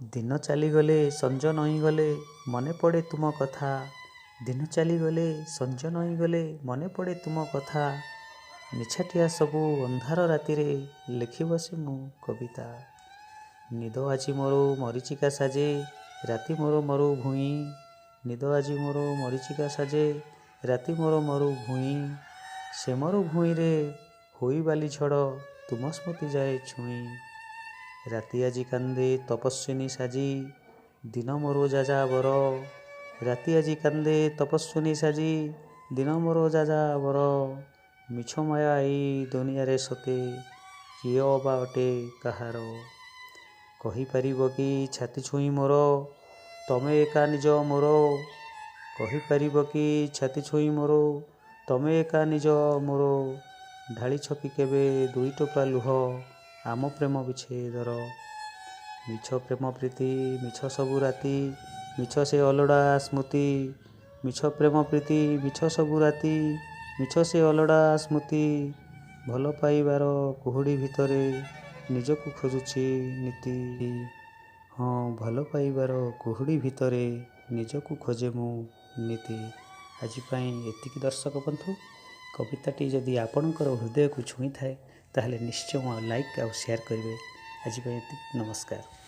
ଦିନ ଚାଲିଗଲେ ସଞ୍ଜ ନଇଁଗଲେ ମନେ ପଡ଼େ ତୁମ କଥା। ଦିନ ଚାଲିଗଲେ ସଞ୍ଜ ନଇଁଗଲେ ମନେ ପଡ଼େ ତୁମ କଥା। ନିଛାଟିଆ ସବୁ ଅନ୍ଧାର ରାତିରେ ଲେଖି ବସେ ମୁଁ କବିତା। ନିଦ ଆଜି ମୋର ମରୀଚିକା ସାଜେ, ରାତି ମୋର ମରୁ ଭୂଇଁ। ନିଦ ଆଜି ମୋର ମରୀଚିକା ସାଜେ, ରାତି ମୋର ମରୁ ଭୂଇଁ। ସେ ମରୁ ଭୂଇଁରେ ହୋଇ ବାଲି ଝଡ଼ ତୁମ ସ୍ମୃତି ଯାଏ ଛୁଇଁ। ରାତି ଆଜି କାନ୍ଦେ ତପସ୍ୱିନୀ ସାଜି, ଦିନ ମୋର ଯାଯାବର। ରାତି ଆଜି କାନ୍ଦେ ତପସ୍ୱିନୀ ସାଜି, ଦିନ ମୋର ଯାଯାବର। ମିଛ ମାୟା ଏଇ ଦୁନିଆରେ ସତେ, କିଏ ଅବା ଅଟେ କାହାର। କହିପାରିବ କି ଛାତି ଛୁଇଁ ମୋର, ତମେ ଏକା ନିଜ ମୋର। କହିପାରିବ କି ଛାତି ଛୁଇଁ ମୋର, ତମେ ଏକା ନିଜ ମୋର। ଢାଳିଛ କି କେବେ ଦୁଇ ଟୋପା ଲୁହ ଆମ ପ୍ରେମ ବିଚ୍ଛେଦର। ମିଛ ପ୍ରେମ ପ୍ରୀତି ମିଛ ସବୁ ରାତି, ମିଛ ସେ ଅଲୋଡ଼ା ସ୍ମୃତି। ମିଛ ପ୍ରେମ ପ୍ରୀତି ମିଛ ସବୁ ରାତି, ମିଛ ସେ ଅଲୋଡ଼ା ସ୍ମୃତି। ଭଲ ପାଇବାର କୁହୁଡ଼ି ଭିତରେ ନିଜକୁ ଖୋଜୁଛି ନିତି। ହଁ, ଭଲ ପାଇବାର କୁହୁଡ଼ି ଭିତରେ ନିଜକୁ ଖୋଜେ ମୁଁ ନିତି। ଆଜି ପାଇଁ ଏତିକି ଦର୍ଶକ ବନ୍ଧୁ। କବିତାଟି ଯଦି ଆପଣଙ୍କର ହୃଦୟକୁ ଛୁଇଁଥାଏ, ତାହେଲେ ନିଶ୍ଚୟ ଲାଇକ୍ ଆଉ ସେୟାର କରିବେ। ଆଜି ପାଇଁ ଏତିକି, ନମସ୍କାର।